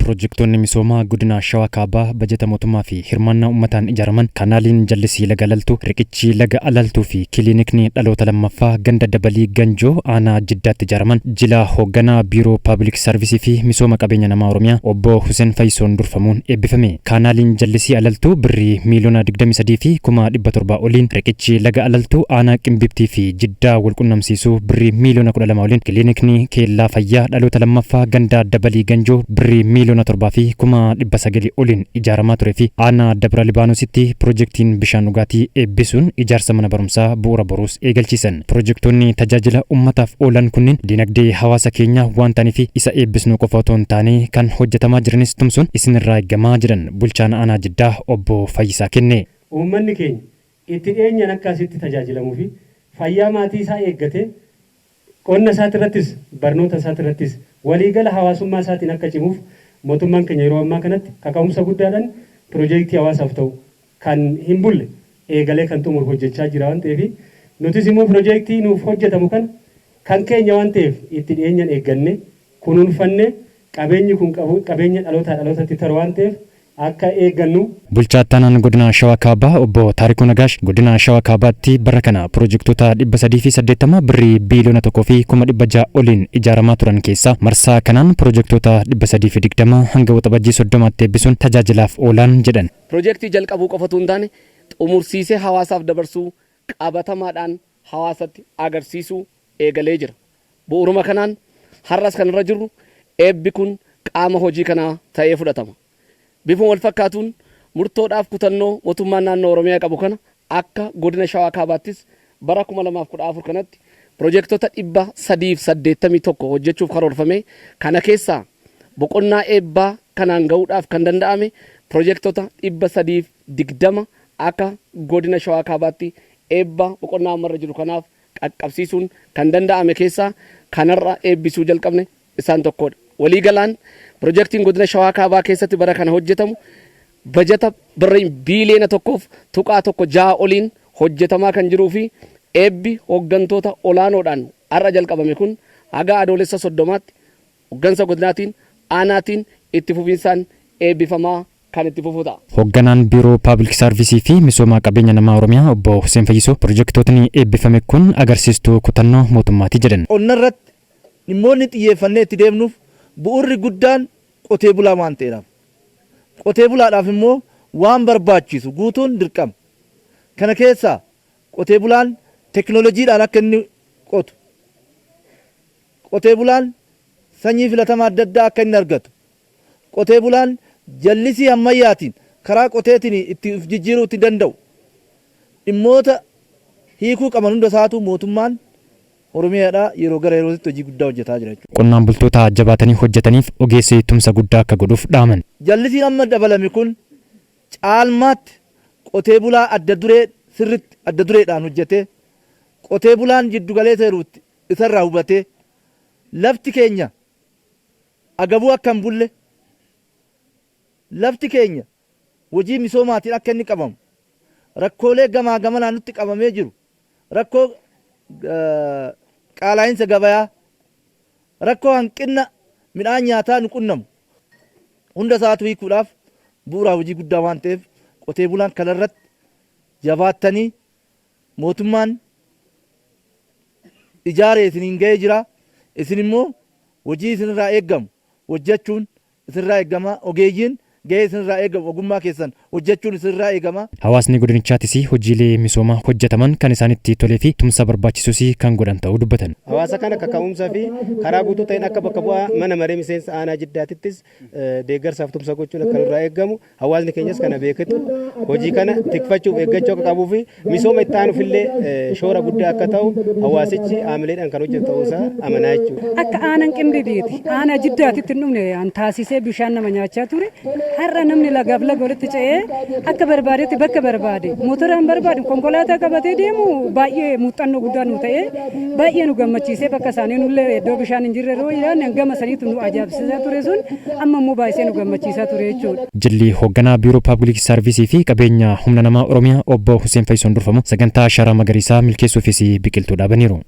Pirojektoonni misoomaa godina Shawaa Kaabaa bajata mootummaa fi hirmaannaa uummataan ijaaraman kaanaaliin jallisii laga Alaltuu, riqichi laga Alaltuu fi kiliinikni dhaloota lammaffaa ganda Dabalii Ganjoo aanaa Jiddaatti ijaaraman jila hoogganaa Biiroo Paabilik Saarvisii fi Misooma Qabeenya Namaa Oromiyaa Obbo Huseen Fayisoon durfamuun eebbifame. Kaanaaliin jallisii Alaltuu birrii miiliyoona 23 fi 700,000 oliin, riqichi laga Alaltuu aanaa Qimbiibtii fi Jiddaa walqunnamsiisu birrii miiliyoona 12 oliin, kiliinikni keellaa fayyaa dhaloota lammaffaa ganda Dabalii Ganjoo birrii miiliyoona 7 fi 900,000 oliin ijaaramaa ture fi aanaa Dabra Libaanoositti pirojektiin bishaan dhugaatii eebbisuun ijaarsa mana barumsaa bu'uura boruus eegalchiisan. Pirojektoonni tajaajila ummataaf oolan kunniin dinagdee hawaasa keenyaa waan ta'aniif isa eebbisnuu qofa otoo hin taane kan hojjetamaa jiranis tumsuun isinirraa eegama jedhan bulchaan aanaa Jiddaa obbo Fayyisaa Kennee. Uummanni keenya itti dhiyeenyaan akka asitti tajaajilamuu fi fayyaa maatii isaa eeggatee qonna isaatirrattis barnoota isaatirrattis waliigala hawaasummaa isaatiin akka cimuuf mootummaan keenya yeroo ammaa kanatti kaka'umsa guddaadhaan pirojeektii hawaasaaf ta'u kan hin bulle eegalee kan xumuru hojjechaa jira waan ta'eef nutis immoo pirojeektii nuuf hojjetamu kana kan keenya waan ta'eef itti dhiyeenyaan eeggannee kunuunfannee qabeenyi kun qabeenya dhalootaa dhalootatti taru waan ta'eef akka eeggannu. Bulchaa Ittaanaan Godina Shawaa Kaabaa Obbo Taarikuu Nagaash Godina Shawaa Kaabaatti bara kana pirojektoota 380 birrii biiliyoona 1 fi 600,000 oliin ijaaramaa turan keessaa marsaa kanaan pirojektoota 320 hanga Waxabajjii 30tti eebbisuun tajaajilaaf oolaan jedhan. Pirojektii jalqabuu qofa utuu hin taane xumursiisee hawaasaaf dabarsuu qabatamaadhaan hawaasatti agarsiisuu eegalee jira. Bu'uuruma kanaan har'as kan irra jirru eebbi kun qaama hojii kanaa ta'ee fudhatama. Bifuma walfakkaatuun murtoodhaaf kutannoo mootummaan naannoo Oromiyaa qabu kana akka godina Shawaa Kaabaattis bara 2014 kanatti pirojektota 381 hojjechuuf karoorfamee kana keessaa boqonnaa eebbaa kanaan ga'uudhaaf kan danda'ame pirojektota 320 akka godina Shawaa Kaabaatti eebba boqonnaa ammarra jiru kanaaf qaqqabsiisuun kan danda'ame keessaa kan har'a eebbisuu jalqabne isaan tokkoodha. Waliigalaan pirojektiin godina Shawaa Kaabaa keessatti bara kana hojjetamu bajata birrii biiliyoona 1.16 oliin hojjetamaa kan jiruu fi eebbi hoggantoota olaanoodhaan har'a jalqabame kun haga Adoolessa 30tti hoggansa godinaatiin, aanaatiin itti fufiinsaan eebbifamaa kan itti fufu ta'a. Hogganaan Biiroo Paabilik Saarvisii fi Misooma Qabeenya Namaa Oromiyaa Obbo Huseen Fayyisoo pirojektootni eebbifame kun agarsiistuu kutannoo mootummaati jedhan. Qonna irratti dhimmoonni xiyyeeffannee itti deemnuuf bu'uurri guddaan qotee bulaa waan ta'eedhaaf. Qotee bulaadhaaf immoo waan barbaachisu guutuun dirqama. Kana keessaa qotee bulaan teknolojiidhaan akka inni qotu, qotee bulaan sanyii filatamaa adda addaa akka inni argatu, qotee bulaan jallisii ammayyaatiin karaa qoteetiin itti of jijjiiruu itti danda'u dhimmoota hiikuu qaban hunda isaatu mootummaan Oromiyaadhaa yeroo gara yerootitti hojii guddaa hojjetaa jira jechuudha. Qonnaan bultoota jabaatanii hojjetaniif ogeessi tumsa guddaa akka godhuuf dhaaman. Jallisiin amma dabalame kun caalmaatti qotee bulaa adda duree sirritti adda dureedhaan hojjetee qotee bulaan jiddu galeessa jirutti isarraa hubatee lafti keenya agabuu akka hin bulle, lafti keenya hojii misoomaatiin akka inni qabamu, rakkoolee gamaa gamanaa nutti qabamee jiru, rakkoo qaalaa'insa gabayaa, rakkoo hanqinna midhaan nyaataa nu qunnamu hunda isaatu hiikuudhaaf bu'uura hojii guddaa waan ta'eef qotee bulaan kanarratti jabaattanii mootummaan ijaaree isiniin ga'ee jira. Isin immoo hojii isinirraa eegamu hojjechuun isinirraa eegama. Ogeeyyiin gahee isinirraa eegamu ogummaa keessan hojjechuun isinirraa eegama. Hawaasni godinichaatis hojiilee misoomaa hojjetaman kan isaanitti tolee fi tumsa barbaachisus kan godhan ta'uu dubbatan. Hawaasa kana kaka'umsa fi karaa guutuu ta'een akka bakka bu'aa mana maree miseensa aanaa Jiddaatittis deeggarsaaf tumsa gochuun akka nurraa eegamu hawaasni keenyas kana beeketu hojii kana tikfachuuf eeggachuu akka qabuu fi misooma itti aanuuf illee shoora guddaa akka ta'u hawaasichi haamileedhaan kan hojjetu ta'uu isaa amanaa jechuudha. Akka aanan Qimbibiiti. Aanaa Jiddaatitti hin dhumne an taasisee bishaan nama nyaachaa ture. Har'a namni lagaaf laga walitti ce'ee akka barbaadetti bakka barbaade motoraan barbaade konkolaataa qabatee deemu baay'ee muuxannoo guddaa nu ta'ee baay'ee nu gammachiisee bakka isaanii nullee iddoo bishaan hin jirre yeroo yaadne gama saniitu nu ajaa'ibsiisaa ture sun amma immoo baay'isee nu gammachiisaa ture jechuudha. Jilli hoogganaa Biiroo Paabilik Saarvisii fi Qabeenya Humna Namaa Oromiyaa Obbo Huseen Fayisoon durfamu sagantaa Ashaaraa Magariisaa milkeessuufis biqiltuu dhaabaniiru.